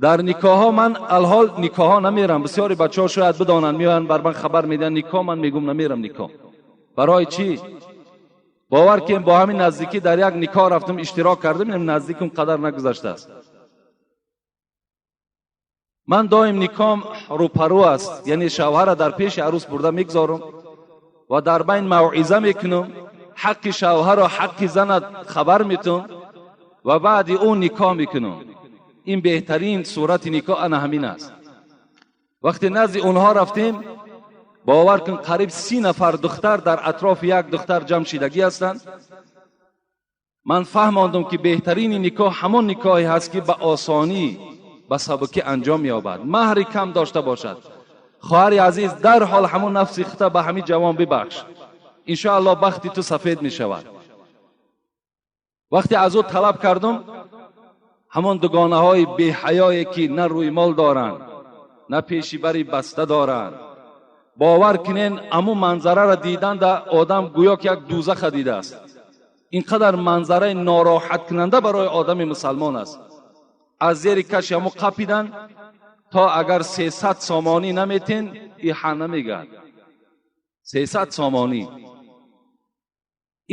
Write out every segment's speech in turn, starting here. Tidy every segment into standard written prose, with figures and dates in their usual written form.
Дар никоҳҳо ман алҳол никоҳҳо намерам. Бисёри бачаҳо шояд бидонанд, меоянд бар ман хабар медиҳанд никоҳ, ман мегӯм намерам никоҳ. Барои чӣ? Бовар кунем бо ҳамин наздикӣ дар як никоҳ рафтам, иштирок кардам, инам наздикам қадар нагузаштааст. Ман доим никоҳам рӯпарӯ аст, яъне шавҳарро дар пеши арӯс бурда мегузорам ва дар байн мавъиза мекунам, ҳаққи шавҳарро, ҳаққи занат хабар метам ва баъди ӯ никоҳ мекунам. Ин беҳтарин сурати никоҳ ана ҳамин аст. Вақте назди онҳо рафтем, бовар кун қариб 30 нафар духтар дар атрофи як духтар ҷамъ шидагӣ ҳастанд. Ман фаҳмондам ки беҳтарини никоҳ ҳамон никоҳе ҳаст ки ба осонӣ, ба сабукӣ анҷом меёбад, маҳри кам дошта бошад. Хоҳари азиз, дарҳол ҳамон нафси худта ба ҳамин ҷавон бибахш, иншоаллоҳ бахти ту сафед мешавад. Вақте аз ӯ талаб кардам, ҳамон дугонаҳои беҳаёе ки на рӯймол доранд, на пеши бари баста доранд, бовар кунен аму манзараро диданда одам гӯё ки як дӯзаха дидааст. Ин қадар манзараи нороҳаткунанда барои одами мусалмон аст. Аз зери каши ҳаму қапидан то агар 300 сомонӣ наметен, иҳа намегӯяд. 300 сомонӣ.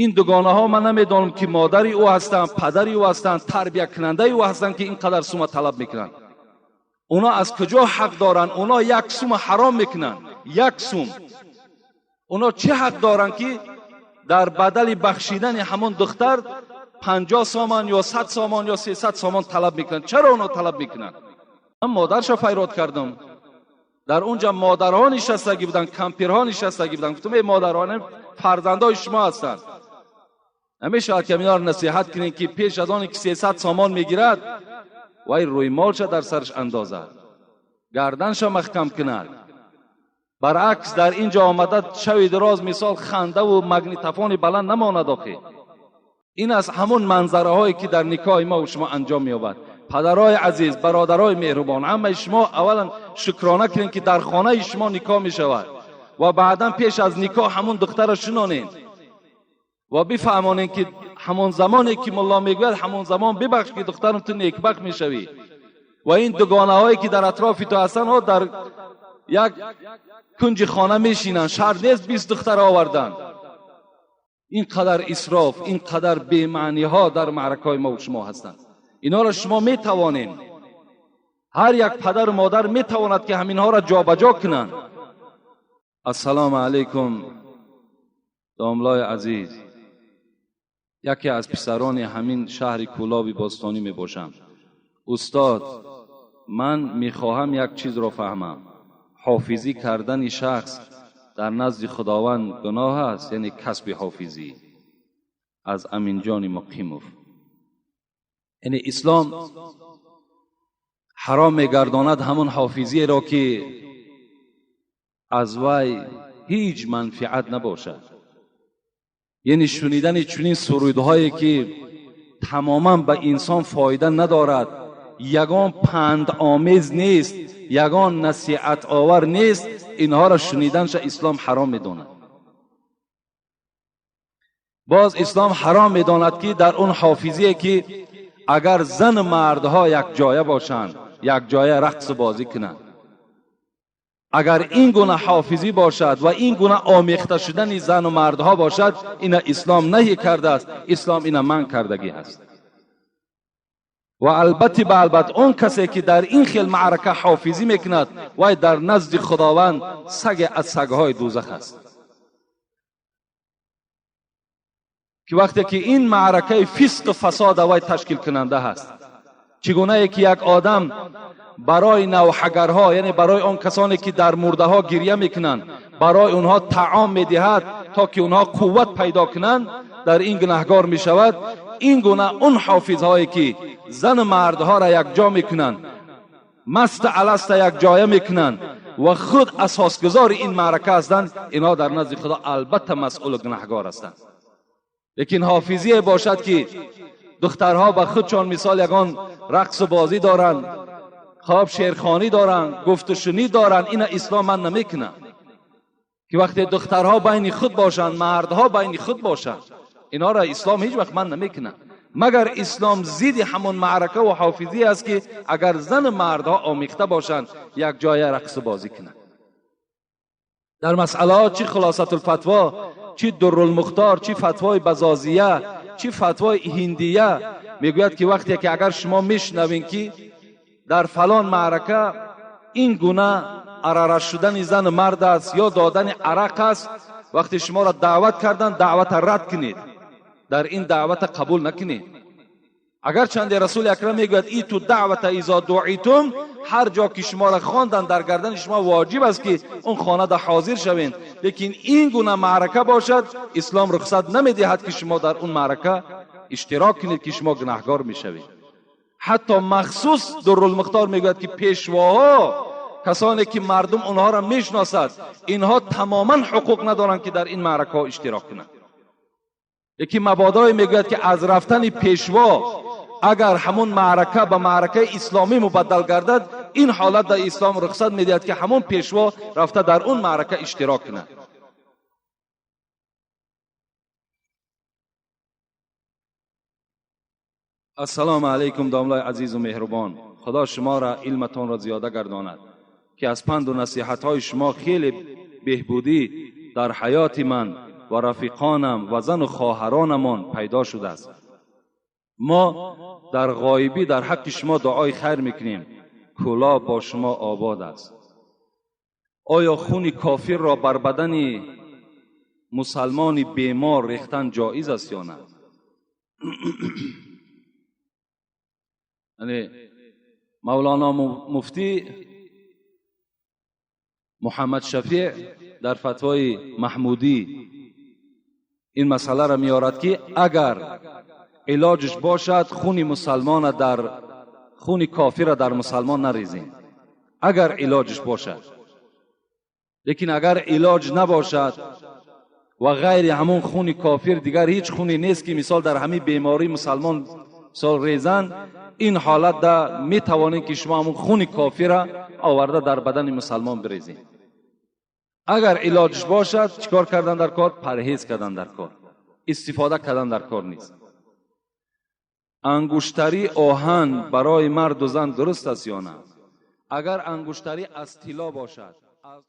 Ин дугонаҳо ман намедонам ки модари ӯ ҳастанд, падари ӯ ҳастанд, тарбиякунандаи ӯ ҳастанд ки ин қадар сума талаб мекунанд. Оно аз куҷо ҳақ доранд? Оно як сума ҳаром мекунанд, як сум. Оно чӣ ҳақ доранд ки дар бадали бахшидани ҳамон духтар 50 сомон ё 100 сомон ё 300 сомон талаб мекунанд? Чаро оно талаб мекунанд? Ман модарша файрод кардам. Дар онҷа модарҳо нишастагӣ буданд, кампирҳо нишастагӣ буданд. Гуфтам эй модарҳо, фарзандои шумо ҳастанд. Намешавад ки инҳоро насиҳат кунем ки пеш аз оне ки 300 сомон мегирад, вай рӯймолша дар сараш андозад, гарданша маҳкам кунад. Баръакс дар ин ҷо омада шави дароз мисол хандаву магнитофони баланд намонад. Охи ин аз ҳамон манзараҳое ки дар никоҳи мо шумо анҷом меёбад. Падарои азиз, бародарои меҳрубон, ҳамаи шумо аввалан шукрона кунед ки дар хонаи шумо никоҳ мешавад ва баъдан пеш аз никоҳ ҳамон духтарро шинонед ва бифаҳмонед ки ҳамон замоне ки мулло мегӯяд, ҳамон замон бибахш ки духтарам ту некбахт мешавӣ. Ва ин дугонаҳое ки дар атрофи ту ҳастанд, ҳо дар як кунҷи хона мешинанд, шарт нест 20 духтар овардан. Ин қадар исроф, ин қадар бемаъниҳо дар маъракаҳои мо шумо ҳастанд. Инҳоро шумо метавонед, ҳар як падару модар метавонад ки ҳаминҳоро ҷобаҷо кунанд. Ассалому алайкум домлои азиз, яке аз писарони ҳамин шаҳри Кӯлоби бостонӣ мебошам. Устод, ман мехоҳам як чизро фаҳмам. Ҳофизӣ кардани шахс дар назди Худованд гуноҳ аст, яъне касби ҳофизӣ. Аз Аминҷони Муқимов. Яъне ислом ҳаром мегардонад ҳамон ҳофизиеро ки аз вай ҳеҷ манфиат набошад. Яъне шунидани чунин сурудҳое ки тамоман ба инсон фоида надорад, ягон пандомез нест, ягон насиҳатовар нест, инҳоро шуниданша ислом ҳаром медонад. Боз ислом ҳаром медонад ки дар он ҳофизие ки агар зану мардҳо якҷоя бошанд, якҷоя рақсу бозӣ кунанд, агар ин гуна ҳофизӣ бошад ва ин гуна омехта шудани зану мардҳо бошад, ина ислом наҳӣ кардааст, ислом ина манъ кардагӣ аст. Ва албатта ба албатта он касе ки дар ин хел маърака ҳофизӣ мекунад, вай дар назди Худованд саге аз сагҳои дӯзах аст. Ки вақте ки ин маъракаи фисқу фасода вай ташкил кунанда ҳаст, чӣ гунае ки як одам барои навҳагарҳо, яъне барои он касоне ки дар мурдаҳо гиря мекунанд, барои онҳо таом медиҳад то ки онҳо қувват пайдо кунанд, дар ин гунаҳгор мешавад. Ин гуна он ҳофизҳое ки зану мардҳоро якҷо мекунанд, маст аласта якҷоя мекунанд ва худ асосгузори ин маърака ҳастанд, инҳо дар назди Худо албатта масъулу гунаҳгор ҳастанд. Лекин ҳофизие бошад ки духтарҳо ба худшон мисол ягон рақсу бозӣ доранд, хоб шеърхонӣ доранд, гуфтушунид доранд, ина ислом ман намекунад. Ки вақте духтарҳо байни худ бошанд, мардҳо байни худ бошанд, инҳоро ислом ҳеҷ вақт ман намекунад. Магар ислом зидди ҳамон маърака ва ҳофизӣ аст ки агар зану мардҳо омехта бошанд, як ҷоя рақсу бозӣ кунанд. Дар масъалаҳо чӣ хулосатулфатво, чӣ дуррулмухтор, чӣ фатвои базозия, чӣ фатвои ҳиндия мегӯяд ки вақте ки агар шумо мешунавед ки дар фалон маърака ин гуна арара шудани зану мард аст ё додани арақ аст, вақте шуморо даъват карданд, даъвата рад кунед, дар ин даъвата қабул накунед. Агарчанде Расули Акрам мегӯяд иту даъвата изо дуитум, ҳар ҷо ки шуморо хонданд дар гардани шумо воҷиб аст ки он хонада ҳозир шавед, лекин ин гуна маърака бошад, ислом рухсат намедиҳад ки шумо дар он маърака иштирок кунед, ки шумо гунаҳгор мешавед. Ҳатто махсус Дуррулмухтор мегӯяд ки пешвоҳо, касоне ки мардум онҳоро мешиносад, инҳо тамоман ҳуқуқ надоранд ки дар ин маъракаҳо иштирок кунанд. Лекин мабодое мегӯяд ки аз рафтани пешво агар ҳамон маърака ба маъракаи исломӣ мубаддал гардад, ин ҳолат дар ислом рухсат медиҳад ки ҳамон пешво рафта дар он маърака иштирок кунад. Ассалому алайкум домлаи азизу меҳрубон. Худо шуморо илматонро зиёда гардонад ки аз панду насиҳатҳои шумо хеле беҳбудӣ дар ҳаёти ман ва рафиқонам ва зану хоҳаронамон пайдо шудааст. Мо дар ғоибӣ дар ҳаққи шумо дуои хайр мекунем. Кӯлоб бо шумо обод аст. Оё хуни кофирро бар бадани мусалмони бемор рехтан ҷоиз аст ё на? Яъне Мавлоно муфтӣ Муҳаммад Шафеъ дар фатвои Маҳмудӣ ин масъаларо меорад ки агар илоҷш бошад хуни мусалмона дар хуни кофира дар мусалмон нарезем, агар илоҷш бошад. Лекин агар илоҷ набошад ва ғайри ҳамон хуни кофир дигар ҳеҷ хуне нест ки мисол дар ҳамин бемории мусалмон мисол резанд, ин ҳолат да метавонед ки шумо ҳамон хуни кофира оварда дар бадани мусалмон бирезед. Агар илоҷш бошад, чӣ кор кардан дар кор? Парҳез кардан дар кор, истифода кардан дар кор нест. Ангуштари оҳан барои марду зан дуруст аст ё на? Агар ангуштарӣ аз тилло бошад, аз